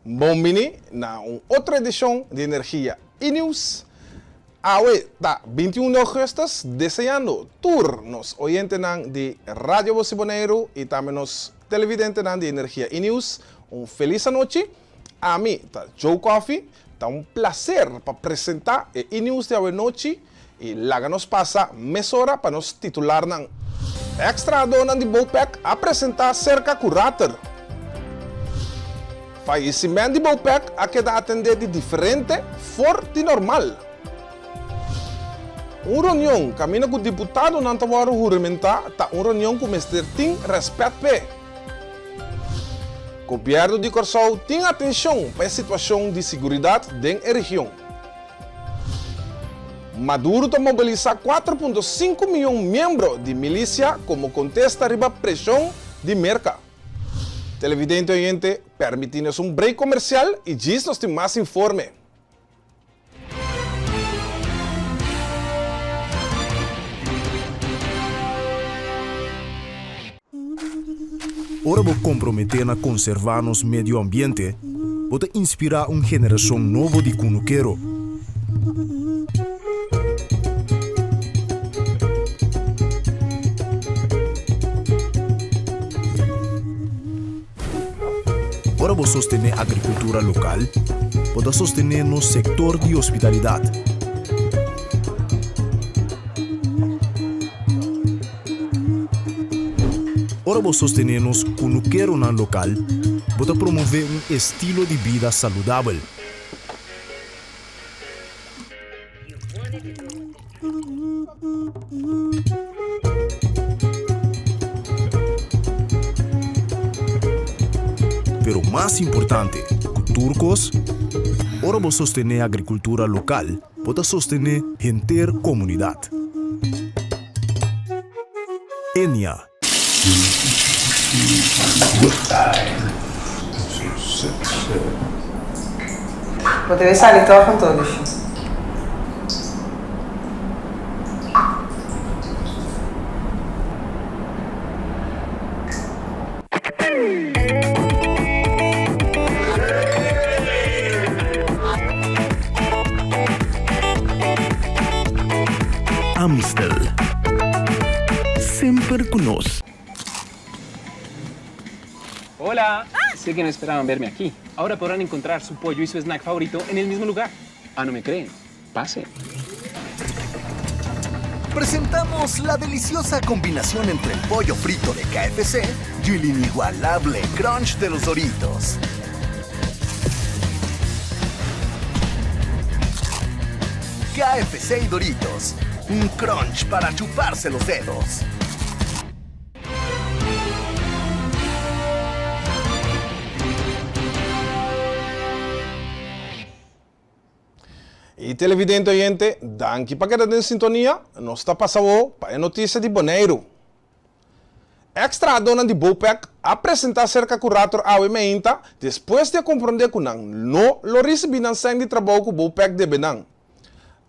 Bon bini na un otro edishon di Energia i News. Awe ta 21 di augustus, deseando tur nos oyentenan di Radio Voz di Boneiru i tambe nos televidentenan di Energia i News un felis anochi. Ami ta Joe Coffie, ta un placer pa presenta e e-news di awe nochi y laga nos pasa mesora pa nos titularnan. Ex trahadornan di Bopec a presenta cerca curator. Falleciment di Bopec a keda atende di diferente for di normal. Un reunion caminda cu diputadonan ta worde huramenta ta un reunion cu mester tin respet p'e. Gobièrnu di Kòrsou tin atenshon pa e situashon di siguridat den e region. Maduro ta mobilisá 4.5 mion miembro di milisia komo kontesta riba preshon di Merka. Televidente oyente, pèrmití nos un break komersial i djis nos tin mas informe. Ora bo komprometé na konservá nos medio ambiente, bo ta inspirá un generashon nobo di kunukero. Ora bo sostené agrikultura lokal, bo ta sostené nos sektor di hospitalidat. Ora bo sostené nos kunukeronan lokal, bo ta promové un estilo di bida saludabel. Pero mas importante ku tur kos, ora bo sostené agrikultura lokal, bo ta sostené henter komunidat. Enia. Bo debe sali tòg anto, Lushi. Amstel. Semper cu nos. Hola! Sé que no esperaban verme aquí. Ahora podrán encontrar su pollo y su snack favorito en el mismo lugar. Ah, no me creen? Pasen. Presentamos la deliciosa combinación entre el pollo frito de KFC y el inigualable crunch de los Doritos. KFC y Doritos, un crunch para chuparse los dedos. Y televidente oyente, danki pa keda den sintonia. Nos ta pasa awo pa e noticia di Boneiru. Ex trahadónan di Bopec a presentá serka kurator awe meinta despues di a komprondé ku nan no lo risibí nan sèn di trabou ku Bopec debe nan.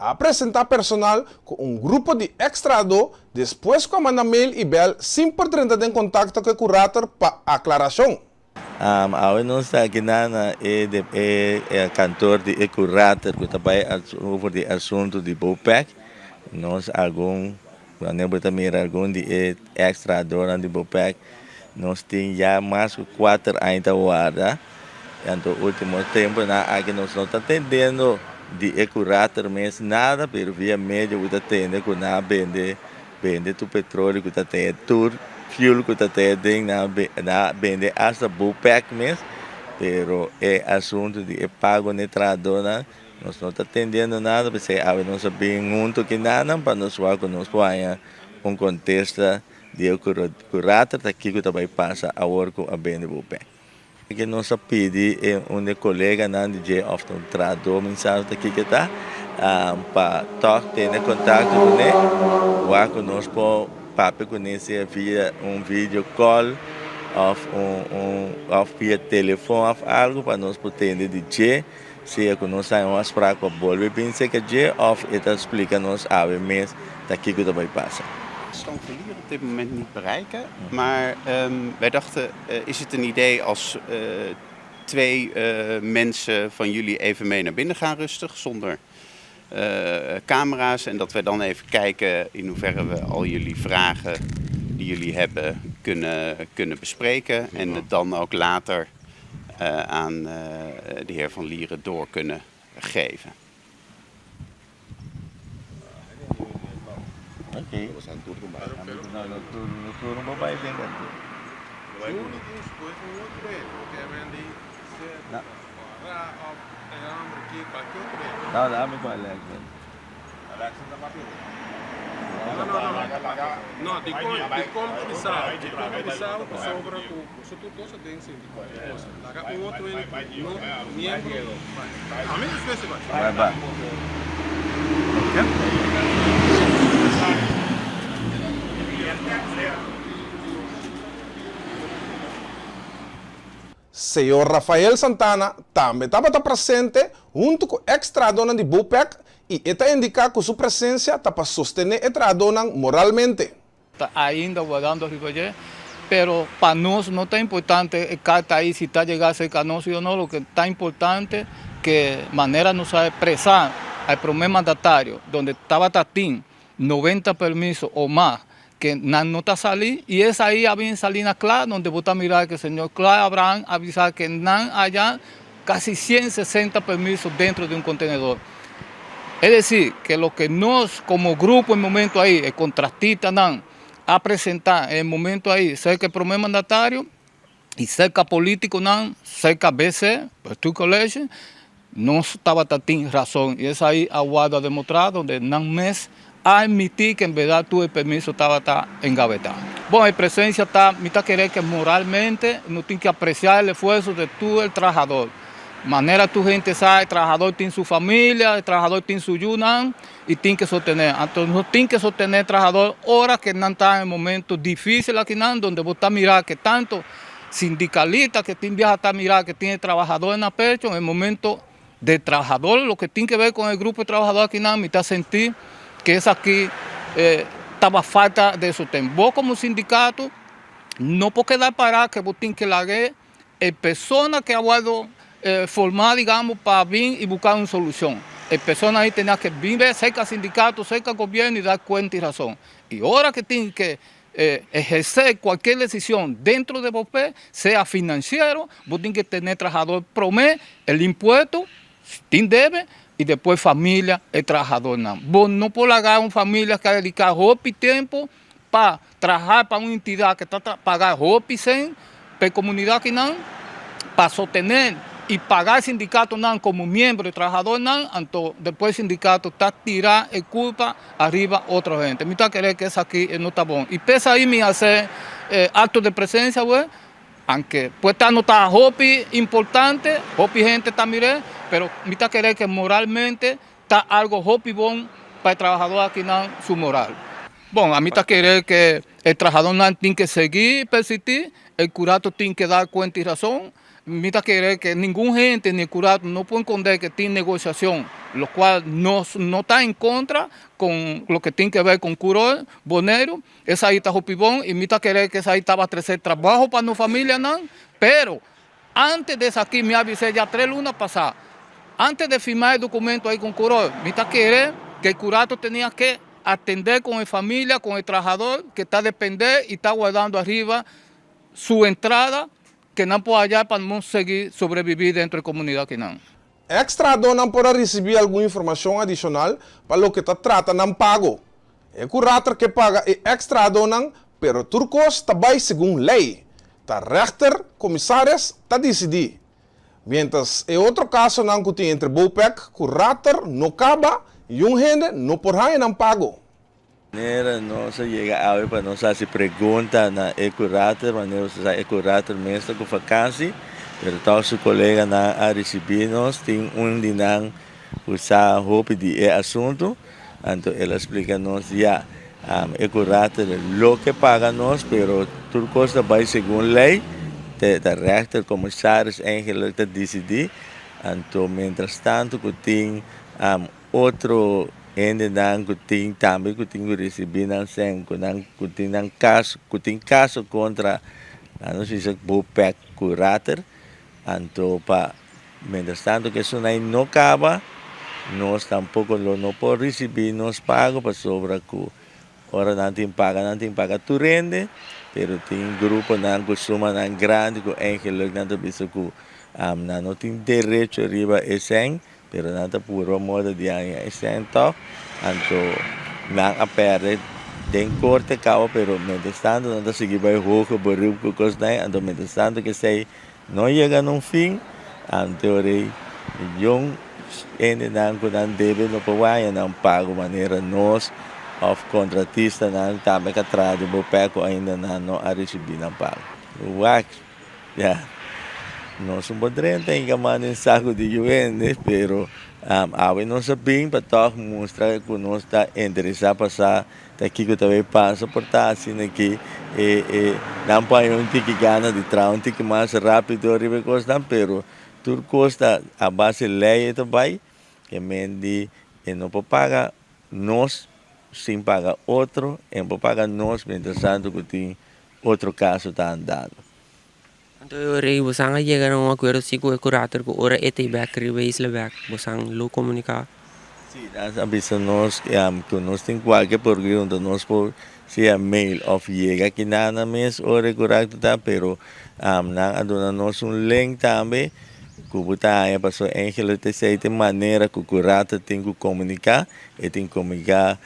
A presentá personal ku un grupo di ex trahadó despues ku a manda mail i bèl sin por drenta den kontakto ku e kurator pa aklarashon. Awe nos ta aki na na e e kantor di e kurator ku ta bai over di asuntu di Bopec. Nos algun Wanneer bo ta mira algun di e ex trahadornan di Bopec, nos tin ya mas ku kuater aña ta warda. Anto ultimo temponan aki nos no ta tendendo di e kurator mes nada, pero via medio bo ta tende ku nan a bende bende tur petroleo ku ta tene, tur fuel ku ta tene den nan a bende hasta Bopec mes, pero e asunto di e pago n'e trahadornan Nos no ta tendiendo nada, p'esei awe nos a bin hunto ki nanan pa nos wak ku nos por haña un kontesta di e kurator ta kiko ta bai pasa awor ku a bende bo p'e. Ke nos a pidi e un di e koleganan di dje òf ta un trahadó mi sa ta kiko ta pa tòg tene kontakto kuné wak ku nos por papia kuné sea via un video call òf un un òf via telefòn òf algu pa nos por tende di dje. Sea ku nos haña un afsprak pa bolbe bin serka dje òf e ta splika nos awe mes ta kiko ta bai pasa. Stand Valier op dit moment niet bereiken. Maar wij dachten, is het een idee als twee mensen van jullie even mee naar binnen gaan rustig, zonder camera's. En dat wij dan even kijken in hoeverre we al jullie vragen die jullie hebben kunnen, kunnen bespreken. En het dan ook later aan de heer Van Lieren door kunnen geven. Oké. No, dikon dikon ta bisa, dikon ta bisa pasobra ku boso tur kos a den sinti kualke kos. Laga un otro hende ku no miembro bai. Ami despues e bai. Bai bai. Señor Rafael Santana tambe tabata presente huntu ku eks trahadónan di Bopec i e ta indiká ku su presensia ta pa sostené e trahadónan moralmente. Ta ainda wardando riba dje, pero pa nos no ta importante e carta ayi si ta yega cerca nos o no, loke ta importante ke manera nos a expresa a e prome mandatario donde tabata tin 90 permiso o mas ke nan no ta sali y esai a bin sali na kla donde bo ta mira ke señor Clay Abraham a bisa ke nan haya casi 160 permiso dentro di un contenedor. Es decir, ke loke nos como grupo en momento ahi, e contratistanan a presenta en momento ahi cerca e prome mandatario y cerca politiconan, cerca BC, Bestuur College, nos tabata tin razon y esai a wòrdu a demostrá donde nan mes a admití ke en berdad tur e permiso tabata engabetá. Bon, e presencia ta, mi ta kere ke moralmente no tin ke apreciá el esfuerzo de tur el trahador. Manera tur hende sa, e trahador tin su familia, e trahador tin su yunan y tin ke sostené. Anto nos tin ke sostené e trahador ora ke nan ta en momento difícil akinan donde bo ta mira ke tanto sindicalista ke tin biaha ta mira ke tin e trabahador na pecho, en momento de trahador, loke tin ke ver con e grupo de trabahador akinan mi ta senti ke esaki taba falta de sosten. Bo como sindicato no por keda para ke bo tin ke laga E persona ke a wòrdu formá, digamos, pa bin i buka un solushon. E persona ei tenia ke bin be serka sindikato, serka gobièrnu i da kuenta i rason. I ora ke tin ke ehersé kualkier desishon dentro de bo pe, sea finansiero, bo tin ke tene trahador promé el impuesto, si tin debe, i despues familia e trahadornan. Bo no por laga un familia ke a dediká hopi tempu pa traha pa un entidad ke ta paga hopi sen pa e comunidad kinan pa sostener y paga e sindicatonan como miembro y trahadornan, anto despues sindicato ta tira e culpa ariba otro hende. Mi ta kere ke esaki no ta bon y p'esai mi hace acto de presencia awe, aunke pues ta no ta hopi importante, hopi hende ta mir'e, pero mi ta kere ke moralmente Ta algo hopi bon pa e trabahador akinan su moral. Bon, ami ta kere ke e trahadornan tin ke sigui persistí, e kurato tin ke dar kuenta i rason. Mi ta kere ke ningun hende ni e kurato no por eskonde ke tin negosiashon, lokual nos no ta en kontra kon loke tin ke ber kon Curol Boneiru. Esei ta hopi bon i mi ta kere ke esei tabata trese trabaho pa nos familianan, pero Antes de esaki mi a bis'é ya tres luna pasá. Antes de firmá e documento ahí con Curol, mi ta kere ke e curato tenia ke atendé con e familia, con e trahador ke ta dependé y ta guardando ariba su entrada ke nan por haya pa nos sigui sobreviví dentro e comunidad akinan. Ex trahadónan por a risibí algun informashon adishonal pa loke ta trata nan pago. E kurator ke paga e ex trahadónan, pero tur kos ta bai segun lei. Ta rechter, komisaris, ta disidí. Miéntras e otro kasonan ku tin entre Bopec, kurator no kaba i un hende no por haña nan pago. Manera nos a yega awe pa nos hasi pregunta na e kurator, manera boso sa e kurator mes ta ku vakansi, pero tòg su koleganan a risibí nos, tin un di nan ku sa hopi di e asuntu, anto el a splika nos ya, e kurator lo ke paga nos, pero tur kos ta bai segun lei, ta rechter, komisaris eigenlijk ta disidí, anto mientras tanto ku tin Otro hendenan ku tin tambe ku tin ku risibí nan sèn ku nan ku tin nan kaso ku tin kaso kontra nan nos bisa bo pèk ku rater. Anto pa mientras tanto ku esunai no kaba, nos tampoko lo no por risibí nos pago pasobra ku ora nan tin paga nan tin paga tur hende, pero tin gruponan ku sumanan grandi ku eigenlik nan ta bisa ku nan no tin derecho riba e sèn, pero nan ta purba moda di haña e sèn tòg, anto nan a pèrdè den korte kaba, pero mientras tanto nan ta sigui bai hoge beroep ku kosnan, anto mientras tanto k'esei no yega na un fin, anto e rei miyon hendenan ku nan debe no por haña nan pago manera nos òf kontratistanan tambe ka traha den bo pèk ku ainda nan no a risibí nan pago. Wak, ya, nos un por drenta i kama den saku di yu hende, pero awe nos a bin pa tòg mustra ku nos ta interesá pa sa Ta kiko ta bay pasa por ta asina ki e e nan por haña un tiki gana di traha un tiki mas rapido riba e kosnan pero tur kos ta a base ley e ta bay ke men di e no por paga nos sin paga otro e no por paga nos mientras tanto ku tin otro kaso ta andando. Anto e ora ei bosan a yega na un akuerdo si ku e kurator ku ora e ta i bèk riba e isla bèk bosan lo komuniká? Sí, nan a bisa nos ku nos tin kualke pregunta nos por sea mail òf yega aki nan mes ora e kurator ta pero nan a duna nos un link tambe ku bo ta haña pasobra Angela ta esei ta e manera ku kurator tin ku komuniká e tin komuniká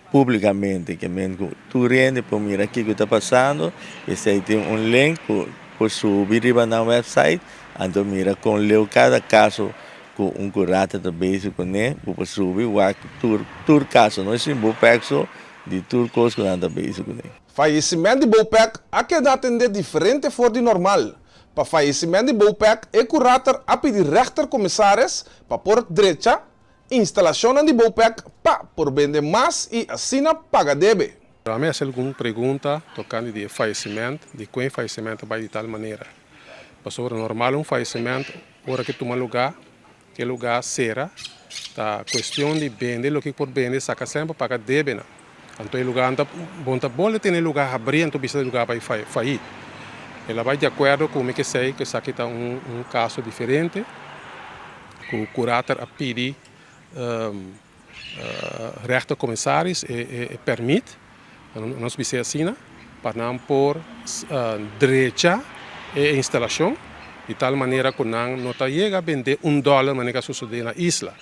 públikamente ke men ku Tur hende por mira kiko ta pasando, esei tin un link ku por subi riba nan website, anto mira kon leu kada kaso ku un kurata ta bezig kuné, bo por subi wak tur tur kaso, no sin bo pèk so, di tur kos ku nan ta bezig kuné. Fayesiment di Bopec a keda atendé diferente for di normal. Pa fayesiment di Bopec e kurator a pidi rechtercommissaris pa por drecha Instalashonnan di Bopec pa por bende mas i asina paga debe. Mi a hasi algun pregunta tokante di e fayesiment, di kon e fayesiment a bai di tal manera. Pasobra normal un fayesiment ora ke tuma lugá, ke lugá sera, ta kuestion di bende loke por bende, saka semper paga debenan. Anto e lugá ta bon ta bole tene e lugá habrí anto bisa e lugá bai fayit. El a bai di akuerdo ku mi kesei ku esaki ta un kaso diferente. Ku kurator a pidi rechtercommissaris e permit, nos bis'é asina, pa nan por drecha e instalashon di tal manera ku nan no ta yega bende un dòler manera ku a sosodé na isla.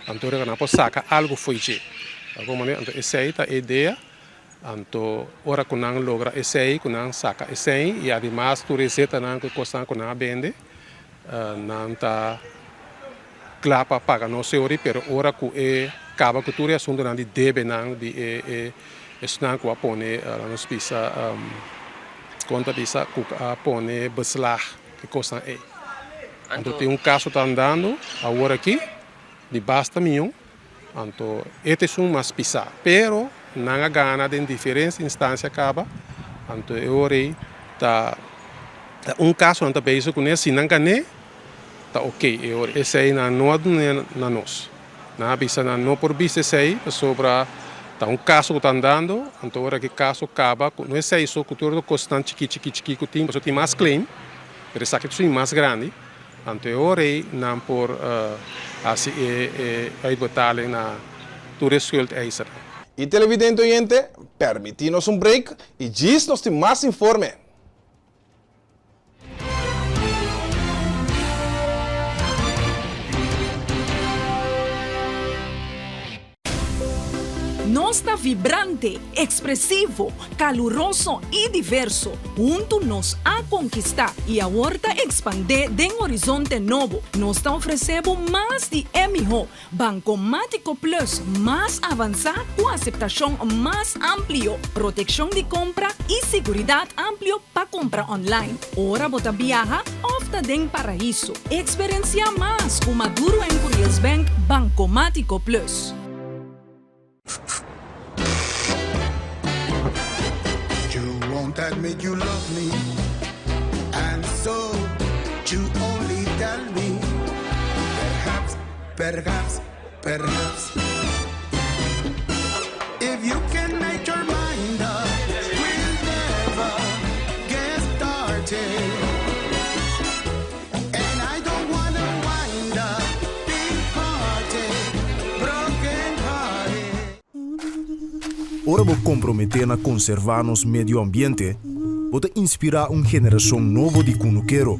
Anto nan por saka algu fo'i dje. Algun manera, anto esei ta e idea. Anto ora ku nan logra esei, ku nan saka esei i ademas tur e zetanan ku e kosnan ku nan a bende, nan ta kla pa paga nos seori, pero ora ku e kaba ku tur e asuntunan di debenan di e esnan ku a pone, laga nos bisa, kon ta bisa, ku a pone beslag e kosnan ei. Anto tin un kaso ta andando awor aki di basta miyon. Anto e ta esun mas pisá. Pero nan a gana den diferente instancia caba. Anto e ora ei ta un caso nan ta bezig cune. Si nan gané ta ok e ora. Esei nan no a dun'é na nos. Nan a bisa nan no por bisa esei pasobra ta un caso cu ta andando. Anto ora cu e caso caba, no esei so cu tur otro cosnan chiki chiki chiki cu tin, pasobra tin mas claim, pero esaki ta esun mas grandi. Anto e ora ei nan por hasi e uitbetaling na tur e schuldeisernan. Y televidente oyente, permiti nos un break y djis nos tin mas informe. Nos ta vibrante, ekspresivo, kaluroso i diverso. Huntu nos a konkistá i awor ta ekspandé den horizonte nobo. Nos ta ofresé bo mas di e mihó Bankomátiko Plus mas avansá ku aseptashon mas amplio, protekshon di kompra i siguridat amplio pa kumpra online ora bo ta biaha òf ta den paraiso. Eksperensiá mas ku Maduro en Curiels Bank Bankomátiko Plus. You won't admit you love me And so you only tell me Perhaps, perhaps, perhaps If you can make your mind up We'll never get started. Ora bo komprometé na konservá nos medio ambiente, bo ta inspirá un generashon nobo di kunukero.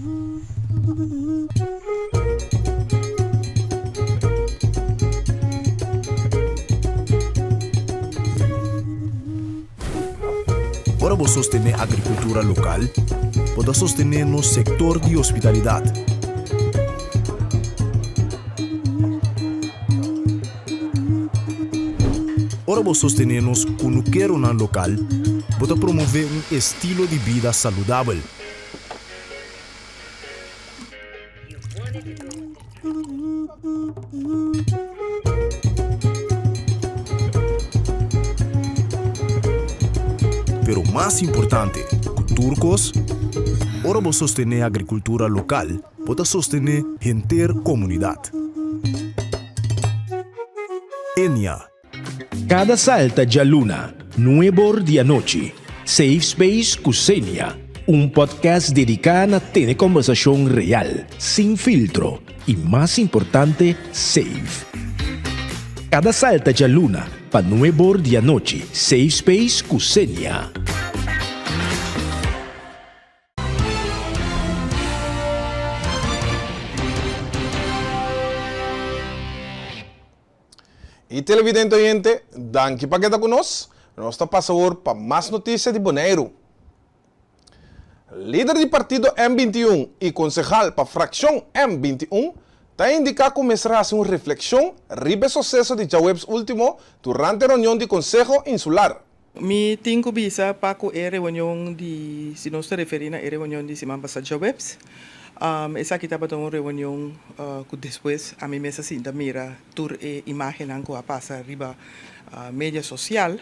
Ora bo sostené agrikultura lokal, bo ta sostené nos sektor di hospitalidat. Ora bo sostené nos kunukeronan lokal, bo ta promové un estilo di bida saludabel. Pero mas importante ku tur kos, ora bo sostené agrikultura lokal, bo ta sostené henter komunidat. Enia. Kada salta djaluna, nuebor di anochi, Safe Space ku Xenia, un podcast dediká na tene kòmbersashon real, sin filtro i mas importante, safe. Kada salta djaluna pa nuebor di anochi, Safe Space ku Xenia. Y televidente oyente, danki pa keda cu nos. Nos ta pasa awor pa mas noticia di Boneiru. Lider di partido M 21 y concejal pa fraccion M 21 ta indica cu mester haci un reflexion riba e suceso di djaweps ultimo durante reunion di Conseho Insular. Mi tin ku bisa pa ku e reunion di, si nos ta referí na e reunion di siman pasá djaweps, esaki tabata un reunion ku despues ami mes a sinta mira tur e imágennan ku a pasa riba media sosial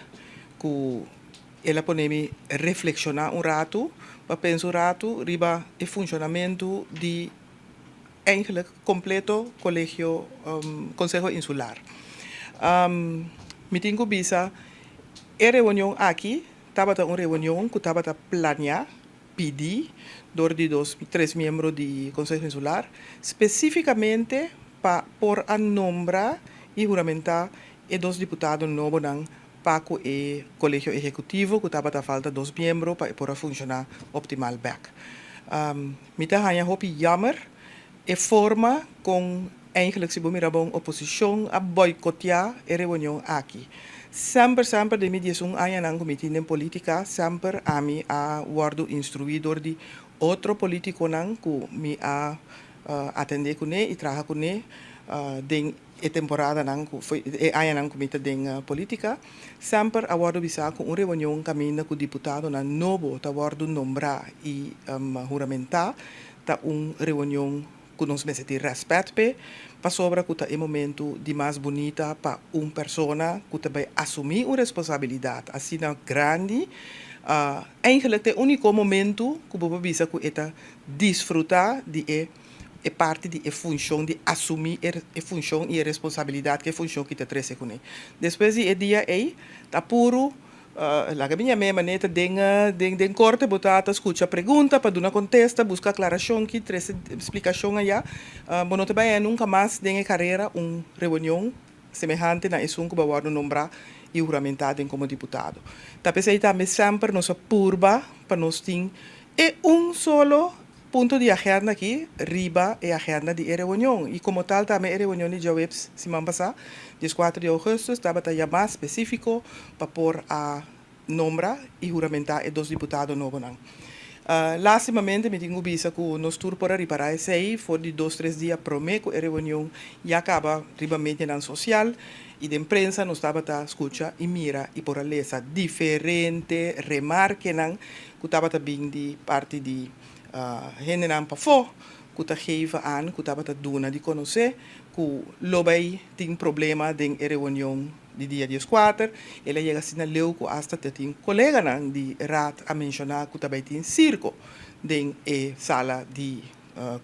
ku el a pone mi reflekshoná un ratu pa pensa un ratu riba e funshonamentu di eigenlijk kompleto kolegio, Konseho Insular. Mi tin ku bisa. E reunion aki tabata un reunion ku tabata planeá, pidí, dor di dos, tres miembro di Konseho Insular, spesífikamente pa por a nombra i huramentá e dos diputado nobonan pa ku e Kolegio Ehekutivo ku tabata falta dos miembro pa e por a funshoná optimal bèk. Mi ta haña hopi yammer e forma kon Eigenlijk si bo mira bon oposishon a boikoteá e reunion aki. Semper semper den mi diesun añanan ku mi tin den politika semper ami a wòrdu instruí dor di otro politikonan ku mi a atendé kuné i traha kuné den e temporadanan ku e añanan ku mi ta den politika. Semper a wòrdu bisá ku un reunion kaminda ku diputadonan nobo ta wòrdu nombrá i huramentá ta un reunion ku nos mester tin rèspèt p'e, pasobra ku ta e momentu di mas bunita pa un persona ku ta bai asumí un responsabilidat asina grandi. Eigenlijk ta e úniko momentu ku bo por bisa ku e ta disfrutá di e e parti di e funshon di asumí e funshon i e responsabilidat ku e funshon ki ta trese kuné. Despues di e dia ei ta puru Laga mi yam'é manera ta den den den korte bo ta ta skucha pregunta pa duna kontesta, buska aklarashon ki trese splikashon ayá. Bo no ta bai haña nunka mas den e karera un reunion semehante na esun ku bo a wòrdu nombrá i huramentá den komo diputado. Ta p'esei tambe semper nos a purba pa nos tin e un solo Punto di agenda aki riba e agenda di e reunion y como tal tambe e reunion di djaweps siman pasa, dieskuater di augustus, tabata yamá specifico pa por a nombra y huramentá e dos diputado nobonan. Lastimamente mi tin cu bisa cu nos tur por a ripará esey for di dos tres dia prome cu e reunion ya caba riba medianan social y den prensa nos tabata scucha y mira y por a lesa diferente remarkenan ku tabata bin di parti di hendenan pafó ku ta geven aan ku tabata duna di konosé ku lo bai tin problema den e reunion di dia dieskuater. El a yega asina leu ku asta ta tin koleganan di raad a menshoná ku ta bai tin sirko den e sala di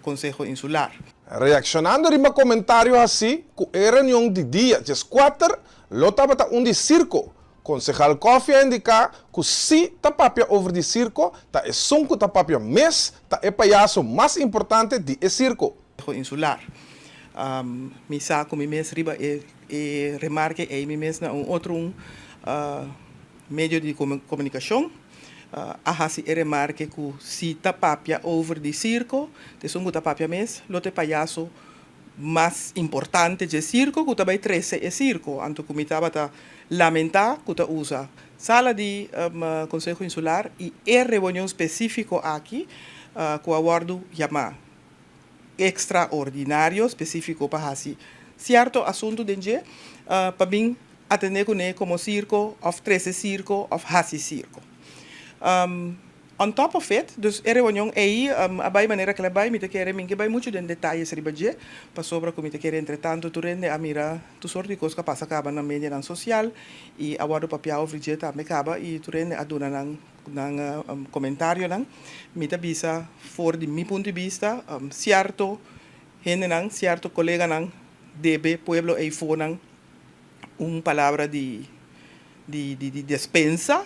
Konseho Insular. Reakshonando riba komentario hasí ku e reunion di dia dieskuater lo tabata un di sirko Konsehal Coffie a indiká ku si ta papia over di sirko, ta esun ku ta papia mes ta e payaso mas importante di e sirko. Insular. Mi sa ku mi mes riba e e remarke ei mi mes na un otro un. medio di komunikashon a hasi e remarke ku si ta papia over di sirko, t'esun ku ta papia mes lo ta e payaso mas importante dje sirko ku ta bai trese e sirko. Anto ku mi tabata lamentá ku ta usa sala di Konseho Insular i e reunion spesífiko aki ku a wòrdu yamá ekstraordinario spesífiko pa hasi sierto asuntu den dje pa bin atendé kuné komo sirko òf trese sirko òf hasi sirko. On top of it, dus e reunion ei a bai manera ku el a bai, mi ta kere mi ke bai muchu den detayes riba dje, pasobra ku mi ta kere entretanto tur hende a mira tur sort di kos ku a pasa kaba na medianan sosial i a wòrdu papia over dje tambe kaba i tur hende a duna nan nan komentarionan. Mi ta bisa for di mi punto di bista sierto hendenan, sierto koleganan debe pueblo eifonan un palabra di di di despensa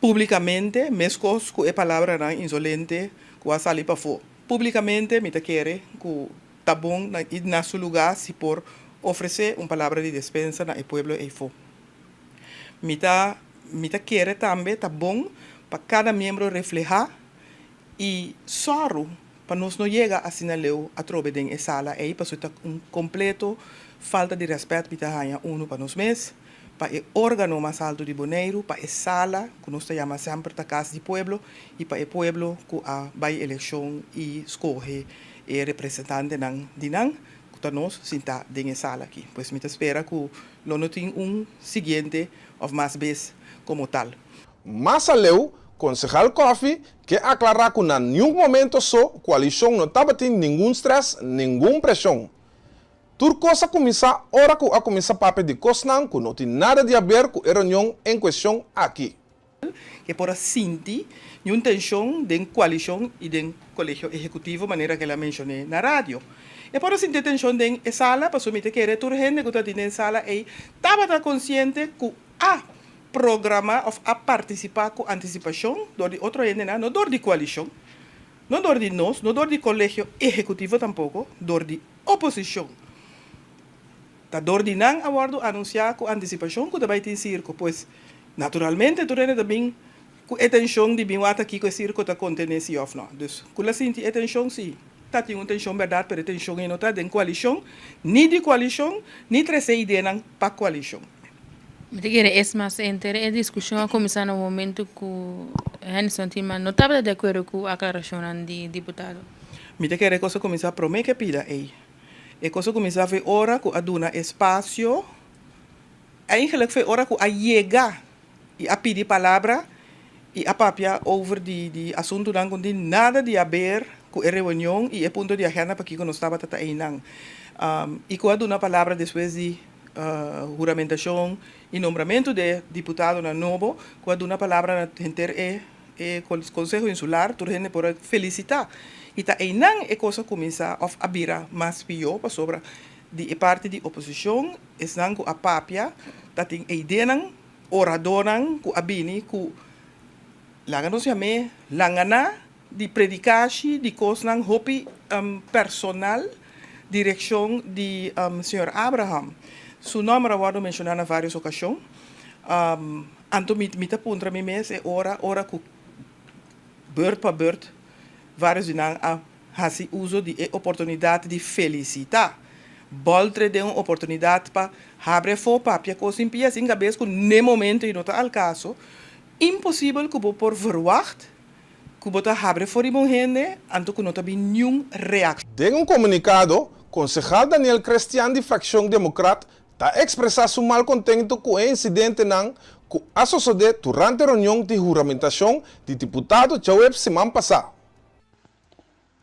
publicamente mescos cu e palabranan insolente cu a sali pafo. Publicamente mi ta kere cu ta bon na y na su lugar si por ofrece un palabra di despensa na e pueblo eyfo. Mi ta mi ta kere tambe ta bon pa cada miembro refleha y sòru pa nos no yega asina leu atrobe den e sala ey pasobra ta un completo falta di respet mi ta haña uno pa nos mes, pa e organo mas alto di Boneiru, pa e sala ku nos ta yama semper ta kas di pueblo y pa e pueblo ku a bai elekshon y skohe e representantenan di nan ku ta nos sintá den e sala aki. Pues mi ta spera ku lo no tin un siguiente òf mas bes komo tal. Mas aleu, konsehal Coffie ke aklará ku na niun momento so koalishon no tabatin ningun strès, ningun preshon. Tur kos a kuminsá ora ku a kuminsá papia di kosnan ku no tin nada di haber ku e reunion en kuestion aki. Ke por a sinti niun tenshon den koalishon i den Kolegio Ehekutivo manera ku el a menshoné na radio. E por a sinti e tenshon den e sala pasobra mi ta kere tur hende ku ta tin den sala ei tabata konsiente ku a programá òf a partisipá ku antisipashon dor di otro hendenan, no dor di koalishon, no dor di nos, no dor di Kolegio Ehekutivo tampoko, dor di oposishon. Ta dor di nan a wòrdu anunsiá ku antisipashon ku ta bai tin sirko. Pues, naturalmente tur hende ta bin ku e tenshon di bin wak kiko e sirko ta kontené si òf no. Dus, ku la sinti e tenshon? Sí, ta tin un tenshon bèrdat, pero e tenshon ei no ta den koalishon, ni di koalishon, ni trese ideanan pa koalishon. Mi ta kere es mas enter e diskushon a kuminsá na momentu ku Hennyson Thielman no tabata di akuerdo ku aklarashonnan di diputado. Mi ta kere e kos a kuminsá promé ku e pida ei. E kos a kuminsá for e ora ku a duna espasio, eigenlik for e ora ku a yega i a pidi palabra i a papia over di di asuntunan ku no tin nada di haber ku e reunion i e punto di agenda pakiko nos tabata ta einan. I ku a duna palabra despues di huramentashon i nombramentu di e diputadonan nobo ku a duna palabra na henter e e Konseho Insular, tur hende por a felisitá. I ta einan e kos a kuminsá òf a bira mas pió pasobra di e parti di oposishon esnan ku a papia ta tin e ideanan, oradónan ku a bini ku laga nos yam'é langaná di predikashi di kosnan hopi personal direkshon di señor Abraham. Su nòmber a wòrdu menshoná na vários okashon. Anto mi mi ta puntra mi mes e ora ora ku beurt pa beurt vários di nan a hasi uso di e oportunidat di felisitá Boltre den un oportunidat pa habri afó papia kos sin pia sin kabes ku n'e momento ei no ta al kaso. Imposibel ku bo por verwagt ku bo ta habri afó riba un hende anto ku no ta bin niun reakshon. Den un komunikado, konsehal Daniel Crestian di frakshon Demokrat ta ekspresá su malkontentu ku e insidentenan ku a sosodé durante reunion di huramentashon di diputado djaweps siman pasá.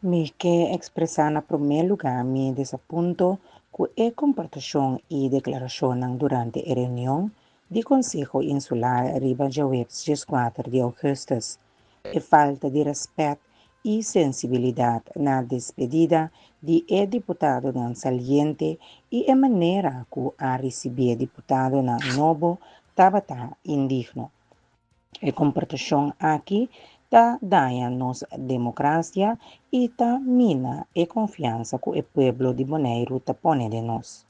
Mi ke ekspresá na promé lugá mi desapunto ku e komportashon i deklarashonnan durante e reunion di Konseho Insular riba djaweps dieskuater di ougùstùs. E falta di rèspèt i sensibilidat na despedida di e diputadonan saliente i e manera ku a risibí e diputadonan nobo tabata indigno. E komportashon aki ta daña nos demokrasia i ta mina e konfiansa ku e pueblo di Boneiru ta pone den nos.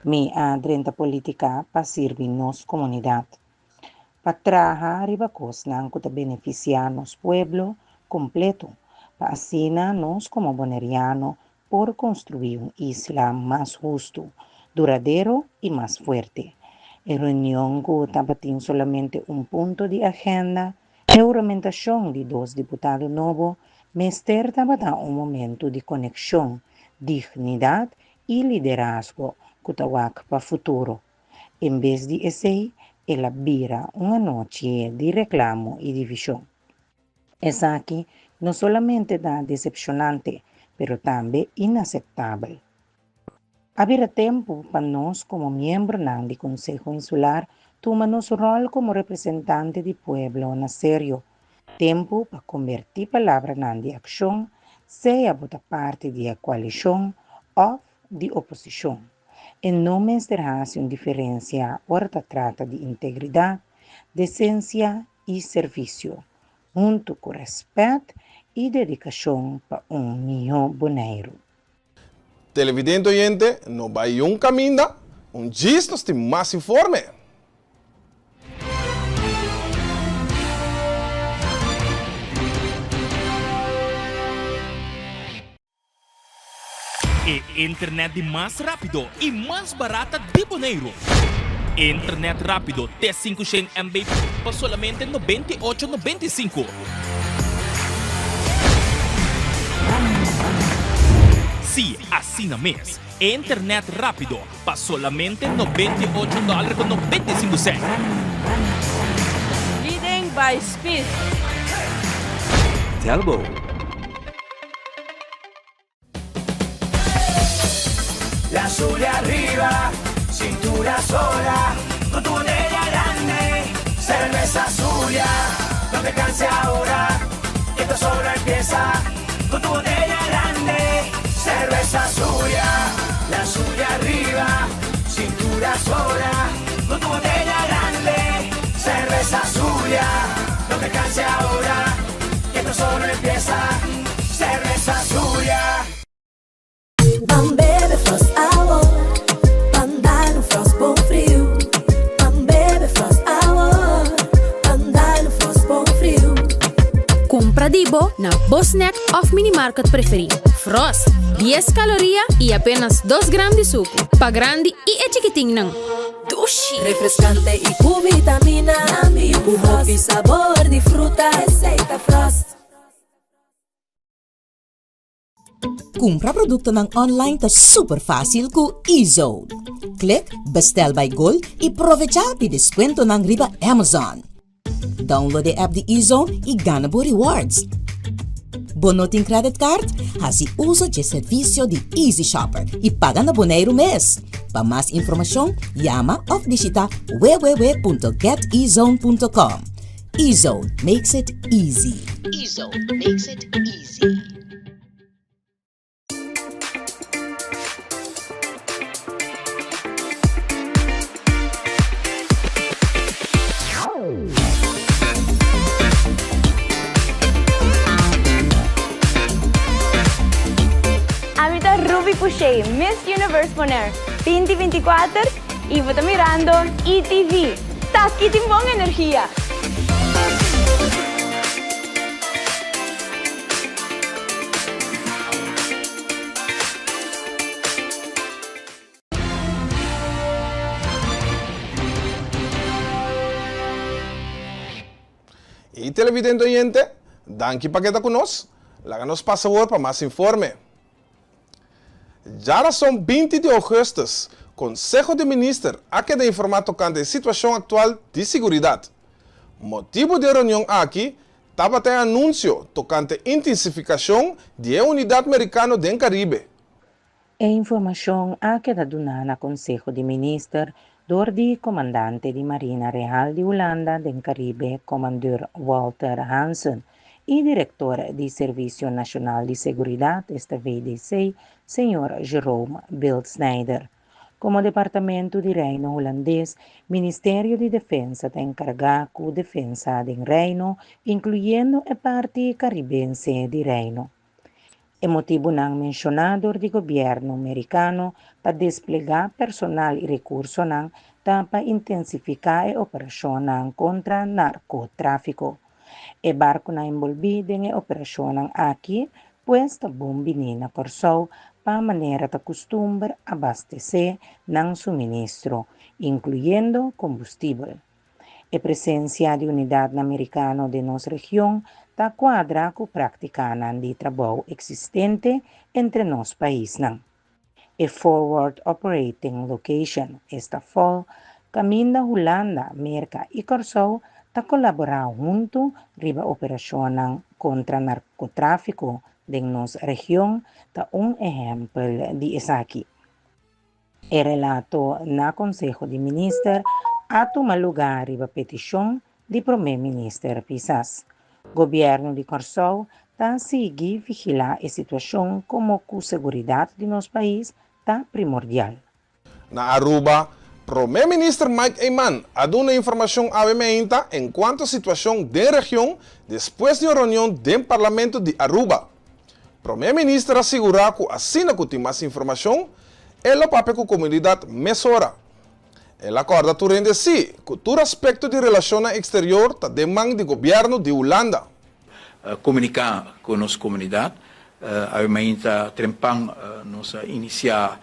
Mi a drenta politika pa sirbi nos komunidat. pa traha riba kosnan ku ta benefisiá nos pueblo kompleto, pa asina nos komo boneriano por konstruí un isla mas hustu, duradero i mas fuerte. E reunion ku tabatin solamente un punto di agenda, e huramentashon di dos diputado nobo, mester tabata un momentu di konekshon, dignidat i liderazgo ku ta wak pa futuro. En bes di esei, el a bira un anochi di reklamo i divishon. Esaki no solamente ta desepshonante, pero tambe inaseptabel. A bira tempu pa nos komo miembronan di Konseho Insular tuma nos ròl komo representante di pueblo na serio. Tempu pa kombertí palabranan di akshon, sea bo ta parti di e koalishon òf di oposishon. E no mester hasi un diferensia ora ta trata di integridat, desensia i servisio, huntu ku rèspèt i dedikashon pa un mihó Boneiru. Televidente oyente, no bai un kaminda, un djis nos tin mas informe. E internet di mas rápido i mas barata di Boneiru. Internet rápido te 500 MB pa solamente 98 95. Sí, asina mes. Internet rápido pa solamente 98 dòler ku 95 sènt. Leading by speed. Telbo. La Zulia arriba, cintura sola, con tu botella grande, cerveza Zulia, no te canses ahora, que esto solo empieza, con tu botella grande, cerveza Zulia, la Zulia arriba, cintura sola, con tu botella grande, cerveza Zulia, no te canses ahora, que esto solo empieza, cerveza Zulia. Ban bebe Frost awo, ban dal un Frost bon friu. Ban bebe Frost awo, ban dal un Frost bon friu. Kumpra di bo na bo snack òf minimarket preferí. Frost, dies kaloria i apenas dos gram di suku. Pa grandi i e chikitinnan. Dushi! Refrescante y cu vitamina. Cu hopi sabor di fruta. Esey ta Frost. Kumpra produktonan online ta super fásil ku eZone. Klik Bestel by Gold i provechá di deskuentonan riba Amazon. Download e app di eZone i gana bo rewards. Bo no tin credit card? Hasi uso dje servisio di Easy Shopper i paga na Boneiru mes. Pa mas informashon, yama òf bishita www.getezone.com. Ezone makes it easy. Ezone makes it easy. Ami ta Ruby Pouchet, Miss Universe Bonaire 2024 y bo ta mirando ETV. Taki tin bon energia! Y televidente oyente, danki pa keda cu nos. Laga nos pasa awor pa mas informe. Djarason 20 di augustus, Conseho di Minister a keda informa tocante e situacion actual di siguridad. Motibo di e reunion aki tabata e anuncio tocante intensificacion di e unidad Mericano den Caribe. E informashon a keda duná na Konseho di Minister dor di Komandante di Marina Real di Hulanda den Karibe, Komandùr Walter Hansen, i Direktor di Servisio Nashonal di Seguridat, esta VDC, señor Jerome Bildsnijder. Komo departamento di Reino Hulandes, Ministerio di Defensa ta enkargá ku defensa den Reino, inkluyendo e parti karibense di Reino. E motibunan menshoná dor di gobièrnu merikano pa desplegá personal i rekursonan ta pa intensifiká e operashonnan kontra narkotráfiko. E barkunan enbolbí den e operashonnan aki pues ta bon biní na Kòrsou pa manera ta kustumber abastesé nan suministro, inkluyendo kombustibel. E presensia di unidatnan merikano den nos region ta kuadra ku práktikanan di trabou eksistente entre nos paisnan. E Forward Operating Location, esta fol, kaminda Hulanda, Merka i Kòrsou ta kolaborá huntu riba operashonnan kontra narkotráfiko den nos region ta un ehèmpel di esaki. E relato na Konseho di Minister a tuma lugá riba petishon di Promé Minister Pisas. Gobièrnu di Kòrsou ta sigui vigilá e situashon komo ku seguridat di nos pais ta primordial. Na Aruba, Promé Minister Mike Eman a duna informashon awe meinta enkuanto situashon den region despues di un reunion den Parlamento di Aruba. Prome Minister a sigura cu asina cu tin mas informacion, e lo papia cu comunidad mesora. El a corda tur hende si cu tur aspecto di relacionnan exterior ta den man di gobierno di Hulanda. Comunica cu nos comunidad. Awe mainta trempan nos a inicia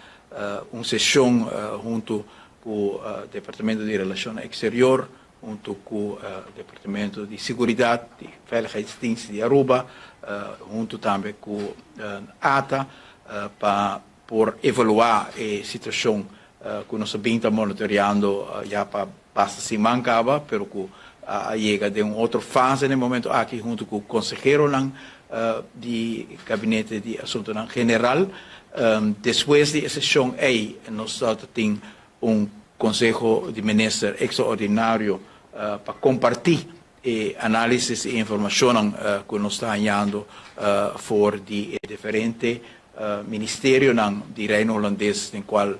un sesion hunto cu Departamento di Relacionnan Exterior, hunto cu Departamento di Seguridad, di Veiligheidsdienst di Aruba, hunto tambe cu ata pa por evalua e situacion cu nos a bin ta monitoreando ya pa basta siman caba, pero cu a yega den un otro fase na e momento aki hunto cu conseheronan di Gabinete di Asuntonan General. Despues di e sesion ey nos ta tin un Conseho di Minister extraordinario pa comparti e analisis y informacionnan cu nos ta hañando for di e diferente ministerionan di Reino Holandes den cual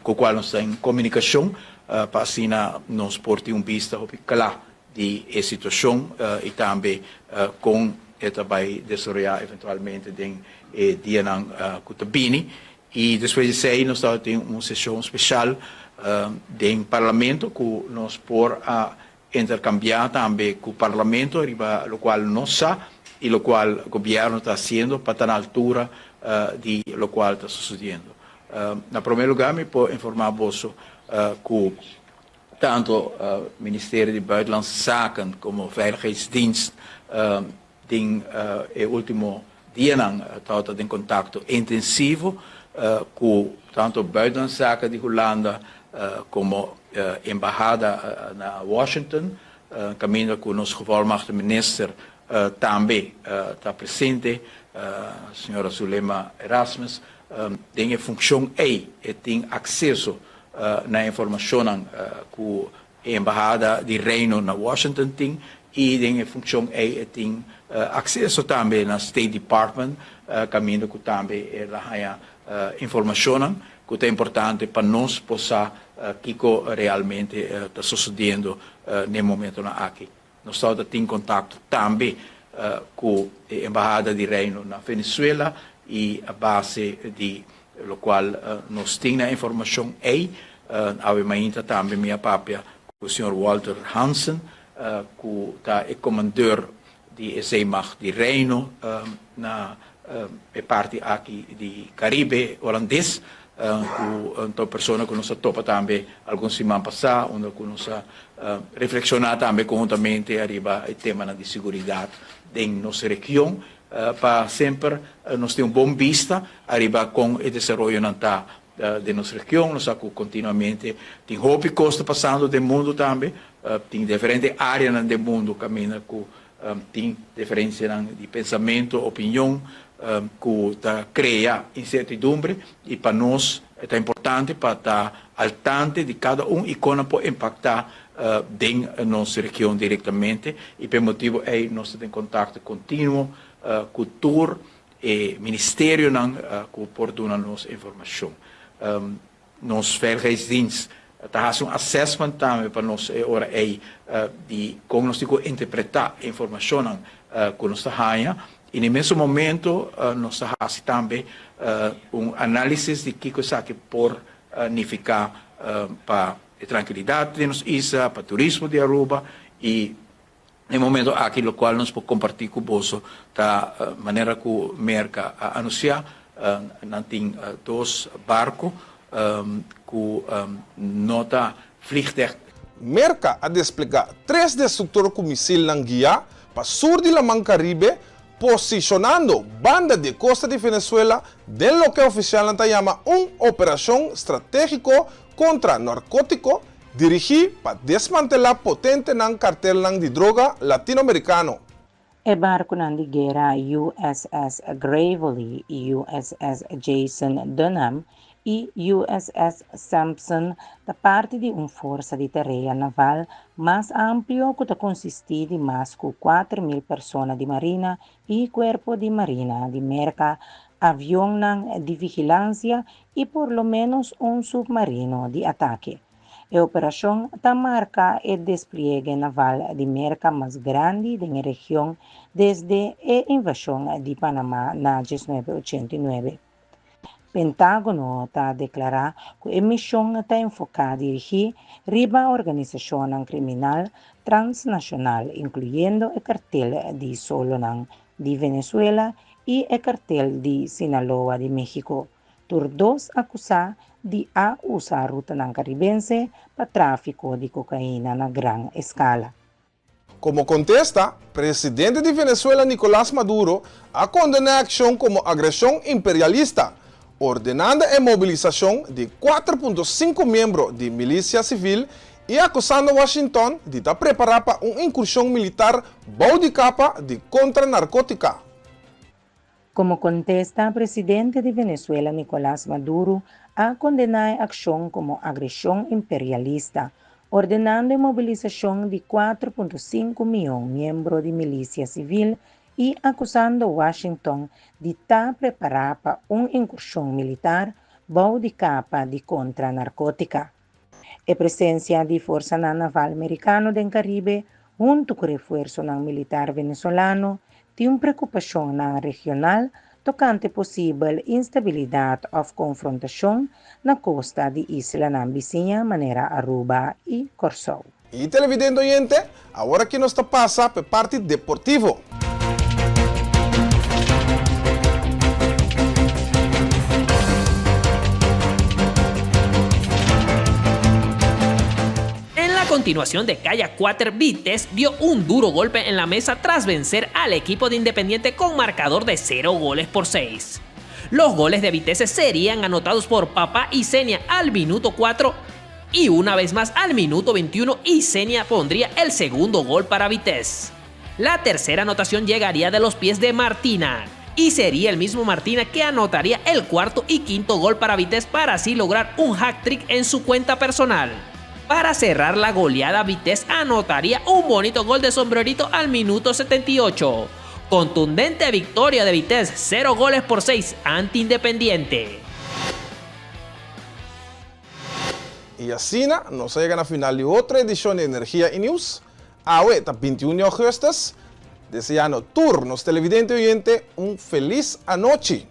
cu cual nos ta en comunicacion pa asina nos por tin un bista hopi cla di e situacion y tambe con e ta bay desaroya eventualmente den e dianan cu ta bini. Y despues di esey nos tabatin un sesion special den Parlamento cu nos por a intercambia tambe cu Parlamento riba locual nos sa y locual Gobierno ta haciendo pa ta na altura di locual ta sucediendo. Na prome lugar mi por informa boso cu tanto Ministerio di Buitenlandse Zaken como Veiligheidsdienst Den e ultimo dianan tabata den kontakto intensivo ku tantu Buitenlandse Zaken di Hulanda komo embahada na Washington, kaminda ku nos Gevolmagte Minister tambe ta presente, señora Zulema Erasmus. Den e funkshon ei e tin akseso na informashonnan ku E embahada di Reino na Washington tin y den e funcion ey e tin acceso tambe na State Department caminda cu tambe el a haya informacionnan cu ta importante pa nos por sa kico realmente ta sucediendo n'e momentonan aki. Nos tabata tin contacto tambe cu e embahada di Reino na Venezuela y a base di locual nos tin na informacion ey, awe mainta tambe mi a papia cu señor Walter Hansen cu ta e commandeur di e zeemacht di Reino na e parti aki di Caribe Holandes, cu ta un persona cu nos a topa tambe algun siman pasa unda cu nos a reflexiona tambe conhuntamente ariba e temanan di siguridad den nos region pa semper nos tin un bon bista ariba con e desaroyonan ta den nos region. Nos sa cu continuamente tin hopi cos ta pasando den mundo tambe, tin diferente areanan den mundo caminda cu Tin diferencianan di pensamento, opinion, cu ta crea incertidumbre y pa nos ta importante pa ta al tante di cada un y con nan por impacta den nos region directamente y p'e motibo ey nos ta den contacto continuo cu tur e ministerionan cu por duna nos informacion. Nos Veiligheidsdienst. Ta hasi un assessment tambe pa nos e ora ei di kon nos tin ku interpretá e informashonnan ku nos ta haña i na e mesun momento nos ta hasi tambe un análisis di kiko esaki por nifiká pa e trankilidat di nos isla, pa turismo di Aruba i Na e momento aki locual nos por comparti cu boso ta manera cu Merca a anuncia, nan tin dos barco cu no ta vliegdek. Merca a desplega tres destructor cu misilnan guia pa sur di Laman Caribe, posicionando banda di e costa di Venezuela den loke oficialnan ta yama un operacion strategico contra narcotico Dirigí pa desmantelá potentenan kartelnan di droga latinoamerikano. E barkunan di guera USS Gravely, USS Jason Dunham i USS Sampson ta parti di un forsa di tarea naval mas amplio ku ta konsistí di mas ku 4.000 persona di marina i kuerpo di marina di Merka, avionnan di vigilansia i por lo ménos un supmarino di atake. E operashon ta marka e despliegue naval di Merka mas grandi den e region desde e invashon di Panamá na 1989. Pentágono ta deklará ku e mishon ta enfoká dirigí riba organisashonnan kriminal transnashonal, inkluyendo e kartel di solonan di Venezuela i e kartel di Sinaloa di México, tur dos akusá di a usa rutanan karibense pa tráfiko di kokaina na gran eskala. Komo kontesta, presidente di Venezuela Nicolás Maduro a kondená e akshon komo agreshon imperialista, ordenando e mobilisashon di 4.5 miembro di milisia sivil i akusando Washington di ta prepará pa un inkurshon militar bou di kapa di kontra narkótika. Komo kontesta, presidente di Venezuela Nicolás Maduro a kondená e akshon komo agreshon imperialista, ordenando e mobilisashon di 4.5 mion miembro di milisia sivil i akusando Washington di ta prepará pa un inkurshon militar bou di kapa di kontra narkótika. E presensia di forsanan naval merikano den Karibe huntu ku refuersonan militar venezolano tin un preokupashonnan regional tokante posibel instabilidat òf konfrontashon na kosta di islanan bisiña manera Aruba i Kòrsou. Y televidente oyente, awor aki nos ta pasa p'e parti deportivo. En la continuación de Calla 4, Vitesse dio un duro golpe en la mesa tras vencer al equipo de Independiente con marcador de 0 goles por 6. Los goles de Vitesse serían anotados por Papá y Senia al minuto 4 y una vez más al minuto 21 Isenia pondría el segundo gol para Vitesse. La tercera anotación llegaría de los pies de Martina. Y sería el mismo Martina que anotaría el cuarto y quinto gol para Vitesse para así lograr un hat-trick en su cuenta personal. Para cerrar la goleada, Vitesse anotaría un bonito gol de sombrerito al minuto 78. Contundente victoria de Vitesse, 0 goles por 6 ante Independiente. I asina nos a yega na final di otro edishon di Energia i Nieuws. Awe ta 21 di augustus. Deseando tur nos televidente i oyente un felis anochi.